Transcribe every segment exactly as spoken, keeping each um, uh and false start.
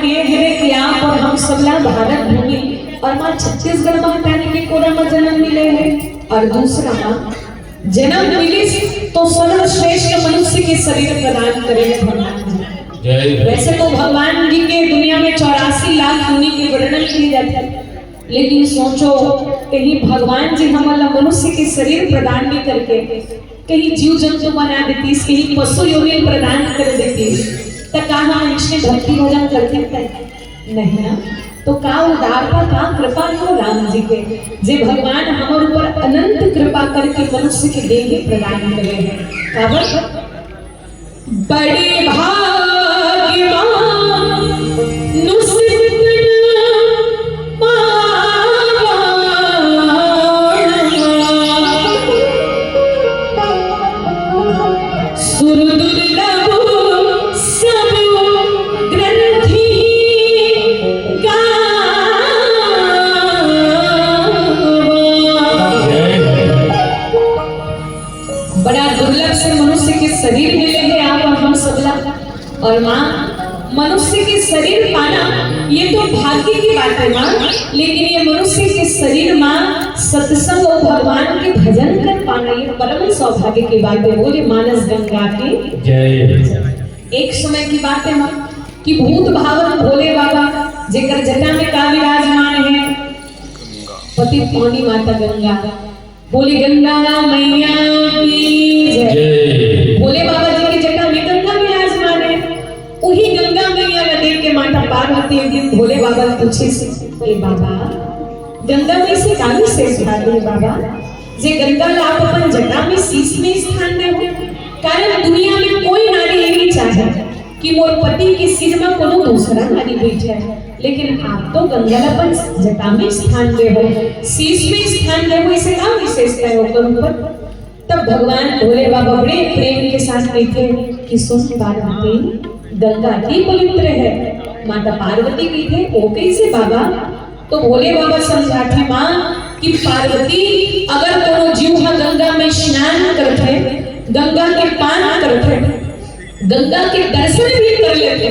ये हरे कि आप और हम सबला भारत भूमि और माँ छत्तीसगढ़ महतारी के कोरा में जन्म मिले हैं। और दूसरा माँ, जन्म मिलिस तो सर्वश्रेष्ठ मनुष्य के शरीर प्रदान करे हैं भगवान जी। जय। वैसे तो भगवान जी के दुनिया में चौरासी लाख योनि के वर्णन किए जाते हैं, लेकिन सोचो, कहीं भगवान जी हमला मनुष्य के शरीर प्रदान नहीं करके कहीं जीव जंतु बना देतीस, कहीं पशु योनि प्रदान कर देतीस, त का हम इसने भक्ति भजन करते थे? नहीं ना। तो का उदारता, का कृपा हो राम जी के, जे भगवान हमर ऊपर अनंत कृपा करके मनुष्य के देह प्रदान करे हैं। काबर? बड़े भाग्यवान नुसित पावा। सुर दुर्लभ सब ग्रंथि गावा। बड़ा दुर्लभ से मनुष्य के शरीर मिले हैं आप और हम सबला। और माँ, मनुष्य के शरीर पाना ये तो भाग्य की बात है माँ, लेकिन ये मनुष्य के शरीर माँ सत्संग और भगवान के भजन कर पाना ये परम सौभाग्य की बात है। बोले मानस गंगा की जय। एक समय की बात है माँ कि भूत भावन भोले बाबा जेकर जटा में का विराजमान है, पतित पावनी माता गंगा। बोली गंगा मैया की जय। जय। भोले बाबा जी के जटा में गंगा विराजमान है। वही गंगा मैया ला देख के माता पार्वती एक दिन भोले बाबा ला पूछिस, "हे बाबा, गंगा में से का विशेष बात है बाबा, जे गंगा ला आप अपन जटा में शीश में स्थान दे हो?" कारण दुनिया में कोई नारी ये नहीं चाहे कि मोर पति के सिर में कोनो दूसरा नारी बैठे, लेकिन आप तो गंगा ला अपन जटा में स्थान दे हो, शीश में स्थान दे हो, इसे का विशेषता है ओकर ऊपर? तब भगवान भोले बाबा बड़े प्रेम के साथ कहते हैं कि सुन पार्वती, गंगा अति पवित्र है। माता पार्वती कहते हैं, "वो कैसे बाबा?" तो भोले बाबा समझाते हैं, "माँ कि पार्वती, अगर कोनो जीव हा गंगा में स्नान करथे, गंगा के पान करथे, गंगा के दर्शन भी कर लेथे,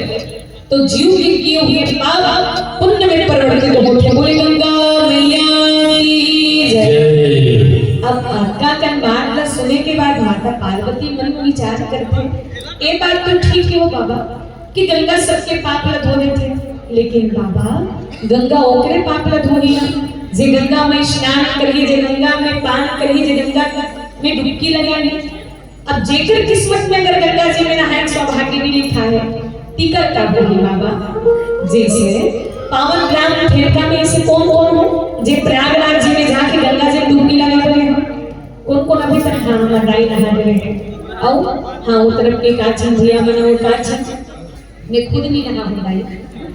तो जीव के किए हुए पाप पुण्य में परिवर्तित होथे।" बोले गंगा मैया की जय। जय। अब माता के बात ला सुने के बाद माता पार्वती मन विचार करथे, "ये बात तो ठीक है हो बाबा कि गंगा सबके पाप ला धो देथे, लेकिन बाबा गंगा ओकरे पाप ला धोही ना, जे गंगा में स्नान करही, जे गंगा में पान करही, जे गंगा में डुबकी लगाही।" अब जेकर किस्मत में अगर गंगा जी में नहाए के सौभाग्य नहीं लिखा है, तिकर का होही बाबा? जैसे पावन ग्राम ठेलका में ऐसे कौन कौन हो जे प्रयागराज जी में जाके गंगा जी में डुबकी लगा रहे हो? कौन कौन अभी तक? हाँ, हमारे दाई नहा रहे हैं। आओ, हाँ, वो तरफ के काची भैया मना वो काची। मैं खुद नहीं नहा हूँ भाई,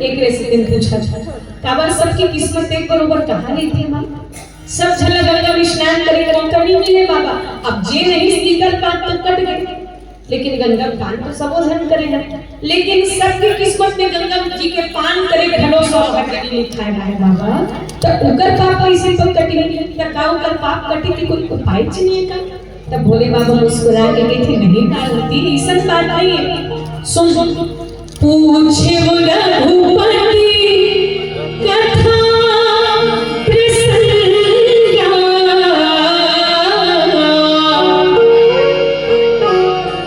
एक रेसिपी पूछा था। काबर सबकी किस्मत एक बरोबर कहाँ रहती है माँ? सब झन ला गंगा में स्नान करे के मौका नहीं मिले बाबा। अब जे नहीं, सीकर पान तो कट गए, लेकिन गंगा पान तो सबो झन करे हैं। लेकिन सबके किस्मत में गंगा जी के पान करे के घलो सौभाग्य नहीं लिखा है बाबा। तो उकर पाप कैसे तो कटी? तो का उकर पाप कटे के कोई उपाय च नहीं है का? तब भोले बाबा मुस्कुरा के कहिथे, "नहीं पार्वती, ऐसन बात नहीं है।" सुन, सुन, पूछे वो रघुपति कथा प्रसंगा,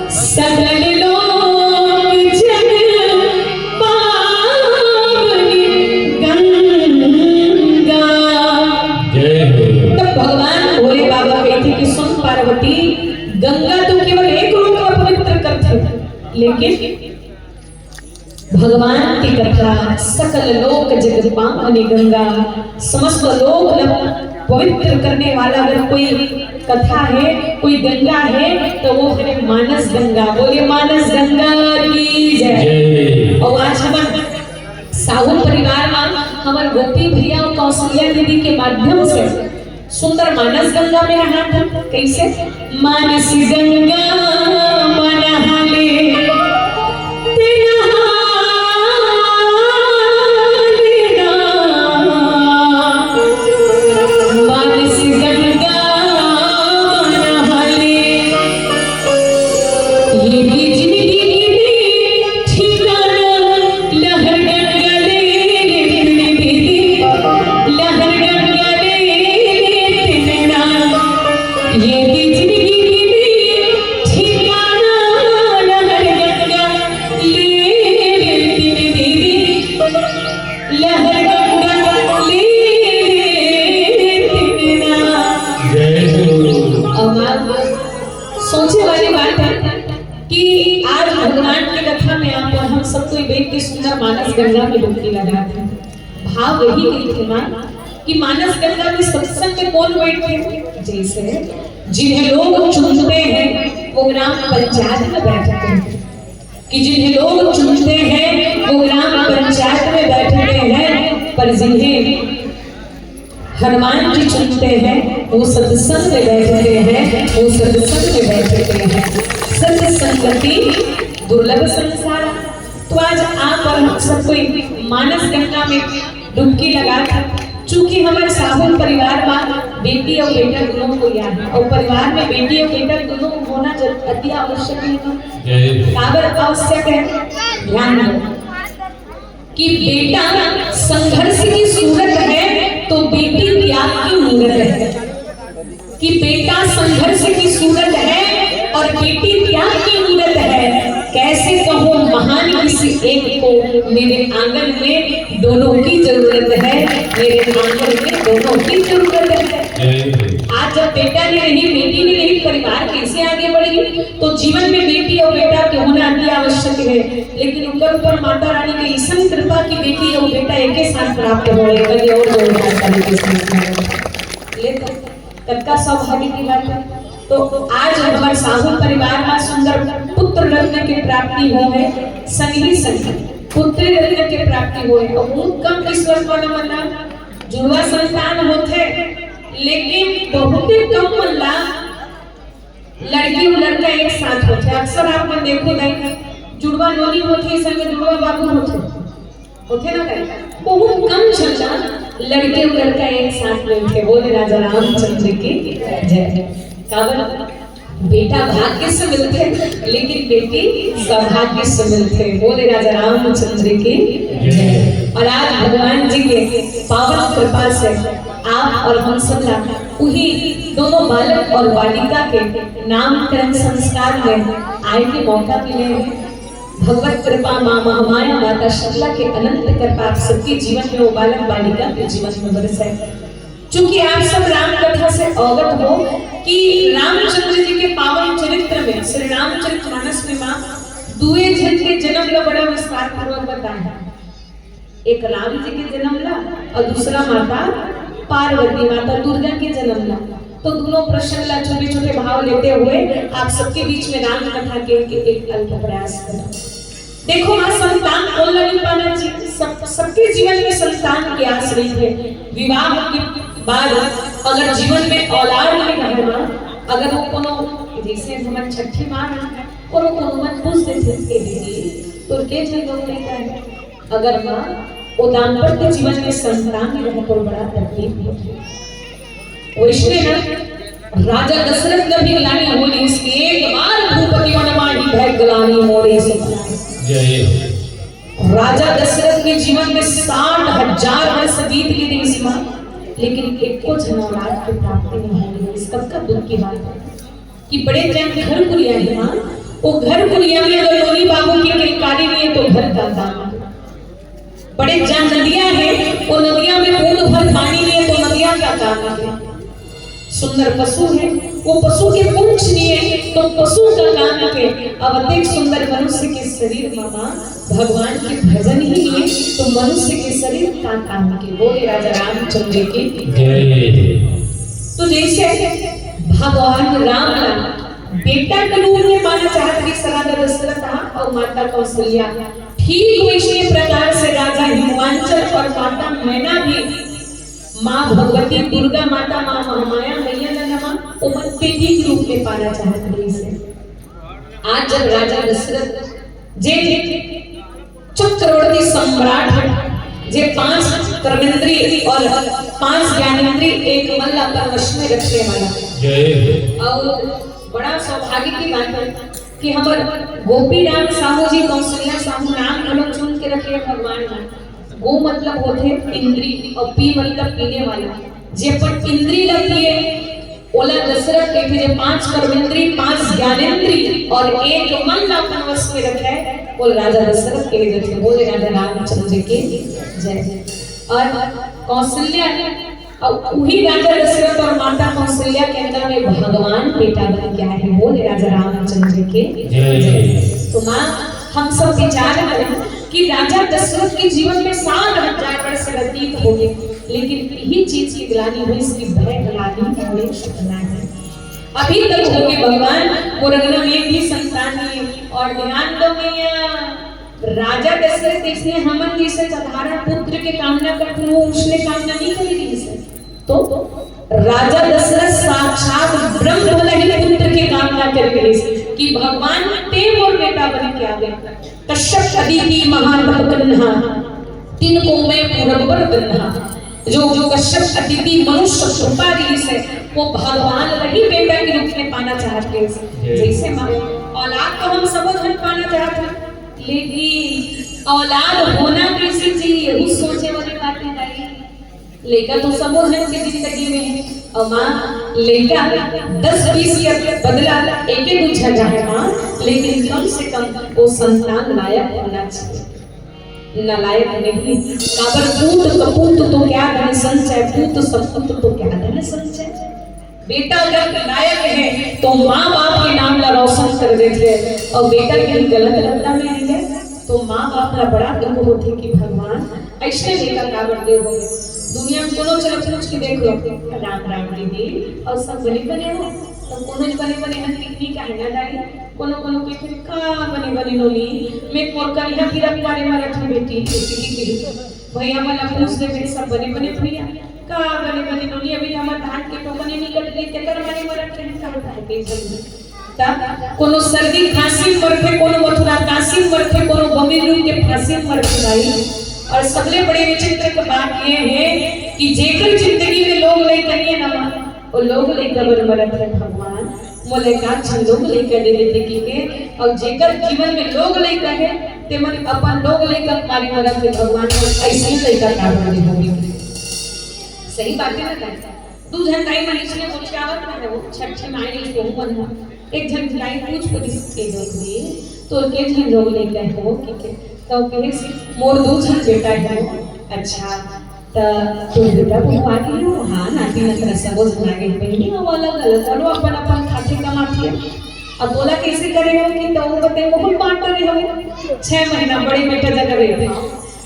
सकल लोक जग पावनी गंगा। जय हो। तब भगवान भोले बाबा कहिथे कि सुन पार्वती, गंगा तो केवल एक लोक ला पवित्र करथे, लेकिन भगवान की कथा सकल लोक जग पावनी गंगा, समस्त लोक ला पवित्र करने वाला अगर कोई कथा है, कोई गंगा है, तो वो है मानस गंगा। बोले मानस गंगा की जय। जय। और आज हमन साहू परिवार मा हमर गोपी भैया और कौशल्या दीदी के माध्यम से सुंदर मानस गंगा में नहात हन। कैसे? मानस गंगा मा नहा ले, ते नहा ले ना। मानस गंगा मा नहा ले, ये भी जिंदगी में ठिकाना लहर गंगा गंगा में डुबकी लगाथे। भाव यही कहिथे माँ कि मानस गंगा में सत्संग में कौन बैठथे? जैसे जिन्हें लोग चुनते हैं वो ग्राम पंचायत में बैठते हैं, कि जिन्हें लोग चुनते हैं वो ग्राम पंचायत में बैठते हैं, पर जिन्हें हनुमान जी चुनते हैं वो सत्संग में बैठते हैं, वो सत्संग में बैठते हैं। सत्संगति दुर्लभ संसार। तो आज आप और हम सब कोई मानस गंगा में डुबकी लगा था। चूंकि हमारे साहू परिवार में बेटी और बेटा दोनों को याद है, और परिवार में बेटी और बेटा दोनों होना जर-, अति आवश्यक है। तो काबर आवश्यक है, ध्यान दो कि बेटा संघर्ष की सूरत है तो बेटी त्याग की मूरत है, कि बेटा संघर्ष की सूरत है और बेटी त्याग की मूरत है। कैसे कहूँ महान किसी एक को, मेरे आंगन में दोनों की जरूरत है, मेरे आंगन में दोनों की जरूरत है। आज जब बेटा नहीं रही, बेटी नहीं रही, परिवार कैसे आगे बढ़ेगी? तो जीवन में बेटी और बेटा के होना अति आवश्यक है, लेकिन ओकर ऊपर माता रानी के ऐसन कृपा कि बेटी और बेटा एक ही साथ प्राप्त हो रहे। कभी और जोरदार ताली के साथ ले तो कतका सौभाग्य की बात है। तो आज हमारे साहू परिवार में सुंदर पुत्र रत्न की प्राप्ति हो है, संगी संगी पुत्री रत्न की प्राप्ति हो है। और बहुत कम ईश्वर मन मन जुड़वा संतान होते, लेकिन बहुत ही कम मन ला लड़की और लड़का एक साथ होते। अक्सर आप मन देखो दाई, जुड़वा नोनी होते, संग जुड़वा बाबू होते, होते ना दाई? बहुत कम झन ला लड़की और लड़का एक साथ मिलते। बोले राजा रामचंद्र की जय। काबर बेटा भाग्य से मिलते, लेकिन बेटी सौभाग्य से मिलते। बोले राजा रामचंद्र की जय। और आज भगवान जी के पावन कृपा से आप और हम सब ला उही दोनों बालक और बालिका के नामकरण संस्कार में आए के मौका मिले है। भगवत कृपा माँ महामाया माता शीतला के अनंत कृपा आप सबके जीवन में, वो बालक बालिका के जीवन में बरसे। चूंकि आप सब राम कथा से अवगत हो कि रामचंद्र जी के पावन चरित्र में, श्री रामचरित मानस में माँ दुए झन के जन्म ला बड़ा विस्तार पूर्वक बताए हैं। एक राम जी के जन्म ला और दूसरा माता पार्वती, माता दुर्गा के जन्म ला। तो दोनों प्रसंग ला छोटे छोटे भाव लेते हुए आप सबके बीच में राम कथा के, के एक अल्प प्रयास करा। देखो माँ, संतान कौन ला नहीं पाना चाहिए? सब, सबके जीवन में संतान की आस रही है। विवाह के बाद अगर जीवन में औलाद नहीं रहे माँ, अगर वो कोनो, जैसे हमर छठी माँ है, कोनो कोनो मन पूछ देथे, "ए दीदी, तोर के झन लोग लइका है?" अगर माँ, वो दाम्पत्य जीवन में संतान नहीं रहे तो बड़ा तकलीफ होथे। वैसने ना, राजा दशरथ ला भी ग्लानि होय रहिस कि एक बार भूपति मन माही भय ग्लानि मोरे सो। जय। राजा दशरथ के जीवन में साठ हजार वर्ष बीत गे रहिस माँ, लेकिन एको झन औलाद के प्राप्ति नहीं होय रहिस। कतका दुख की बात है कि बड़े जन घर कुरिया है माँ, वो घर कुरिया में अगर नोनी बाबू की किलकारी नहीं है तो घर का काम। बड़े जन नदिया है, वो नदिया में बूंद भर पानी नहीं है तो नदिया का काम है। सुंदर पशु है, वो पशु के पूंछ नहीं है तो पशु का काम है। अब अतेक सुंदर मनुष्य के शरीर में माँ भगवान के भजन ही नहीं है तो मनुष्य के शरीर का काम के। बोले राजा रामचंद्र की जय। तो जैसे भगवान राम ला बेटा के रूप में पाना चाहत रहिस राजा दशरथ हा और माता कौशल्या, ठीक वैसने प्रकार से राजा हिमांचल और माता मैना भी माँ भगवती दुर्गा माता, माँ महामाया मैया ला नमा ओमन बेटी के रूप में पाना चाहत रहिस हे। आज जब राजा दशरथ जे चक्रवर्ती सम्राट है, जे पांच कर्मेंद्री और पांच ज्ञानेंद्री एक मन ला अपन वश में रखने वाला। जय हो। और बड़ा सौभाग्य की बात है कि हमर गोपी राम साहू जी, कौशल्या साहू नाम घलो चुन के रखे हैं भगवान ने। गो मतलब होथे इंद्री और पी मतलब पीने वाला। जे अपन इंद्री ला पिए, ओला दशरथ कहिथे, जे पांच कर्मेंद्री, पांच ज्ञानेंद्री और एक मन ला अपन वश में रखे, ओला राजा दशरथ कहे जाथे। बोले राजा रामचंद्र की जय। और कौशल्या, और उही राजा दशरथ और माता कौशल्या के अंदर में भगवान बेटा बन के आए हैं। बोले राजा रामचंद्र की जय। जय। तो माँ, हम सब विचार करें कि कि राजा दशरथ के जीवन में सात हजार वर्ष व्यतीत हो गए, लेकिन यही चीज की ग्लानि हुई, इसकी भय ग्लानि हमें नहीं। अभी तक हो गए भगवान, मोर अंगना में एक भी संतान नहीं। और ध्यान दो मैया, राजा दशरथ इसने हमन जैसे साधारण पुत्र के कामना करते, वो उसने कामना नहीं करी रहिस हे। तो राजा दशरथ साक्षात ब्रह्म वाला ही पुत्र के कामना कर रहिस हे कि भगवान ते मोर बेटा बन के आवे। कश्यप अदिति महातप कन्हा, तिन को मैं पूरब बर दन्हा। जो, जो कश्यप अदिति मनुष्य कृपा रहिस हे, वो भगवान ला ही बेटा के रूप में पाना चाहत रहिस हे। जैसे माँ, औलाद तो हम सबो झन पाना चाहत हन, लेकिन औलाद होना कैसे चाहिए, यही सोचे वाली बात है दाई। लइका तो सबो झन के जिंदगी में है, और माँ, लइका दस बीस के बदला एक ही दू झन है माँ, लेकिन कम से कम वो संतान लायक होना चाहिए। नालायक नहीं, काबर पूत कपूत तो क्या धन संचय, पूत सपूत तो क्या धन संचय। बेटा अगर नालायक है तो माँ बाप के नाम ला रोशन कर देथे, और बेटा कहीं गलत रस्ता में आही तो माँ बाप ला बड़ा दुख होथे कि भगवान ऐसने बेटा काबर दे हो। दुनिया में कोनो चला पूछ के देख लो, राम राम दीदी, और सब बने बने हो? तो कोनो बने बने हन पिकनिक आहे ना दाई, कोनो कोनो के फिर का बने बने नोनी, मैं मोर करिया गिरक मारे मरत हूँ बेटी, बेटी की गिरी। भैया मन ला पूछ ले, सब बने बने भैया, का बने बने नोनी, अभी तो हमार धान के टोकने नहीं कट गई, तेकर मारे मरत हूँ, का बताए के जल्दी। तब कोनो सर्दी खांसी में मरथे, कोनो मथुरा काशी में मरथे, कोनो बमिर रूप के फांसी में मरथे भाई। और सबले बड़े विचित्र के बात ये है कि जेकर जिंदगी में लोग नहीं करिए ना माँ, वो लोग लइका बर मरत हे भगवान, मोला एकाध झन लोग लइका दे देते कहिके, और जेकर जीवन में लोग लइका हे, तेमन अपन लोग लइका के मारे मरत हे भगवान, मोला ऐसे लइका काबर दे होगे। सही बात है ना? दू झन दाई मन इसने गोठियावत रहे हो, छठी माई ने बहू मन ह। एक झन दाई पूछ पूछ के लोग भी, तोर के झन लोग लइका हो, कहिके, तो कहिस, मोर दू झन बेटा हो। अच्छा, त तोर बेटा बहू आ गे हो? हाँ, नाती नतरा सबो झन आ गे बहिनी, वो अलग अलग, चलो अपन अपन खाथे कमाथे। अब तोला कैसे करे हो कि तो वो बताए, बहुत बांट रहे हो। छह महीना बड़े बेटा जगह रहे,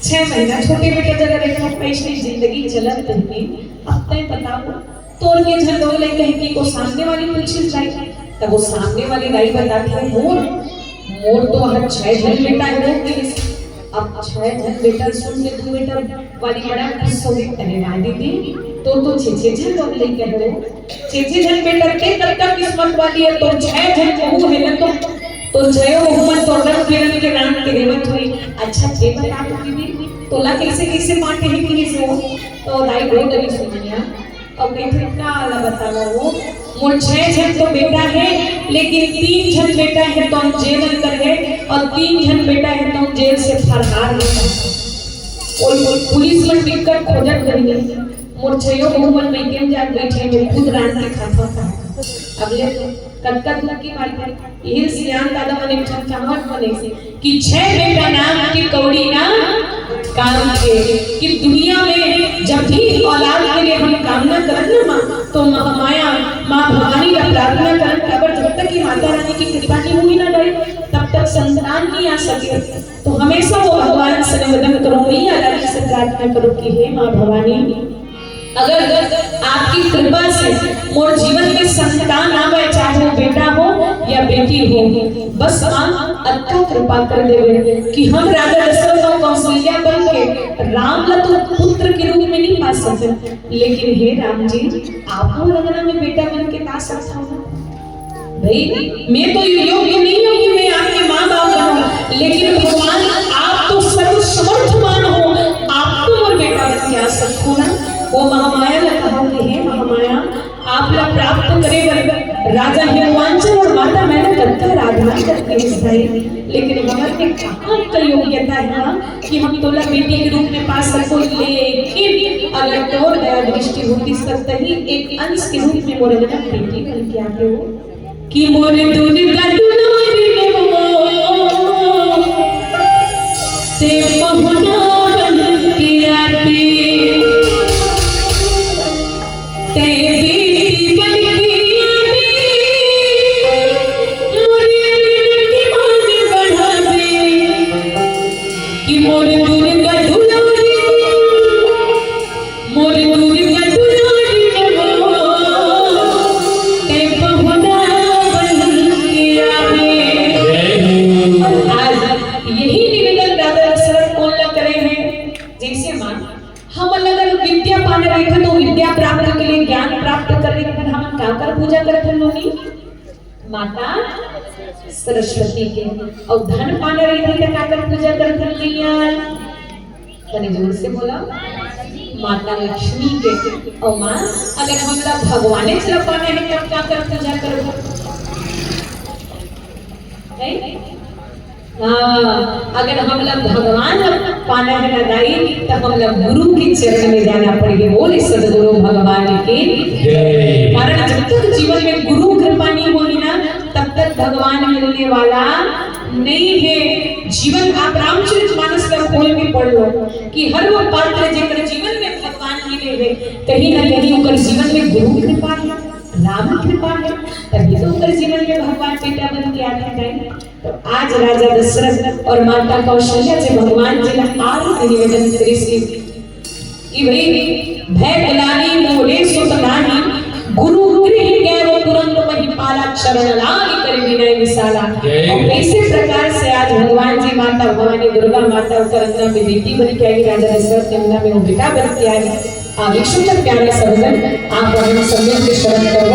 छह महीना छोटे बेटा जगह रहे, ऐसे जिंदगी चलत रही। अब तय बताओ, तोर के झन लोग लइका हे कि को सामने वाली पूछिस जाए, तब वो सामने वाली दाई बताथे, मोर, मोर तो वहाँ छह झन बेटा हे वो कहिस। अब छह झन बेटा सुन के दू बेटा वाली बड़ा खुश हो गई, अरे वाह दीदी, तोर तो छह छह झन लोग लइका हे वो, छह छह झन बेटा, ते कतका किस्मत वाली हे, तोर छह झन बहू हे ना, तो तोर छयो बहू मन तो रंग बिरंग के रांध के देवत हुई। अच्छा, ते बता तो दीदी, तोला कैसे कैसे बांटे हे कहिस वो? तो दाई रो डरिस मइया। अब कहिथे, का ला बतावव वो, मोर छह झन तो बेटा हे, लेकिन तीन झन बेटा हे तउन जेल अंदर हे, और तीन झन बेटा हे तउन जेल से फरार हे। वो पुलिस मन बिकट खोजत रहिन, मोर छयो बहू मन मइके में जाके बइठे, मैं खुद रांध के खाथंव। अब ले तो कतका दुख की बात हे। ये सियान दादा मन एक ठन कहावत बने से कि छह बेटा नाम के कौड़ी ना काम के, कि दुनिया में जब भी औलाद के लिए हम कामना करन ना माँ, तो महामाया, माँ भवानी ला प्रार्थना करन, काबर जब तक कि माता रानी की कृपा नहीं हुई ना दाई, तब तक संतान नहीं आ सके। तो हमेशा वो भगवान से निवेदन करो, मैया रानी से प्रार्थना करो कि हे माँ भवानी, अगर आपकी कृपा से मोर जीवन में संतान आवे, चाहे वो बेटा हो या बेटी हो, बस माँ अतका कृपा कर देवे कि हम राजा दशरथ और कौशल्या बन के राम ला तो पुत्र के रूप में नहीं पा सके, लेकिन हे राम जी, आप मोर अंगना में बेटा बन के पा सकते हो ना। भाई, मैं तो ये योग्य नहीं हूँ कि मैं आपके माँ बाप बनूं, लेकिन भगवान, आप तो सर्वसमर्थवान हो, आप तो मोर बेटा बन के आ सकते हो ना। वो महामाया ने कहा कि हे महामाया, आप ला प्राप्त करे बर राजा हिमवांचल और माता मैना कतका आराधना करते हैं भाई, लेकिन हमर में कहाँ का योग्यता है ना कि हम तोला बेटी के रूप में पा सको, लेकिन अगर तोर दया दृष्टि होती, तब तही एक अंश के रूप में मोर अंगना बेटी बन के आते हो। कि मोर दुर्गा दुलारी में हो, ते पहुना बन के आते, ते बेटी बन के आते, मोर अंगना के मान बढ़ावे। कि जैसे माँ, हमन अगर विद्या पाना रहिथे तो विद्या प्राप्त के लिए, ज्ञान प्राप्त करने के लिए हमन काकर पूजा करथन नोनी? माता सरस्वती के। अउ धन पाना रहिथे त काकर पूजा करथन मैया? तनी जोर से बोला, माता लक्ष्मी के। अउ माँ, अगर हमला भगवाने च ला पाना हे तब काकर पूजा करबो? है? हाँ, अगर हमला भगवान ला पाना हे ना दाई, त हमला गुरु के चरण में जाना पड़ही। बोले सदगुरु भगवान की। जय। कारण जब तक जीवन में गुरु कृपा नहीं होही ना, तब तक भगवान मिलने वाला नहीं है। जीवन, आप रामचरित मानस का खोल के पढ़ लो कि हर वो पात्र जेकर जीवन में भगवान मिले हैं, कहीं ना कहीं ओकर जीवन में गुरु कृपा है, राम कृपा है, तभी तो ओकर जीवन में भगवान बेटा बन के आथे। तो आज राजा दशरथ और माता कौशल्या जी भगवान जी ला आरती निवेदन करिस कि भाई, भय ग्लानि मोरे सुत नाहि, गुरु गृह गए वो तुरंत मही पाला, चरण लाग कर विनय विशाला। जय। और ऐसे प्रकार से आज भगवान जी, माता भवानी दुर्गा माता ओकर अंगना में बेटी बन के आई, राजा दशरथ के अंगना में वो बेटा बन के आई। आगे सुंदर प्यारा सरोवर आप हम संगीत के श्रवण करो।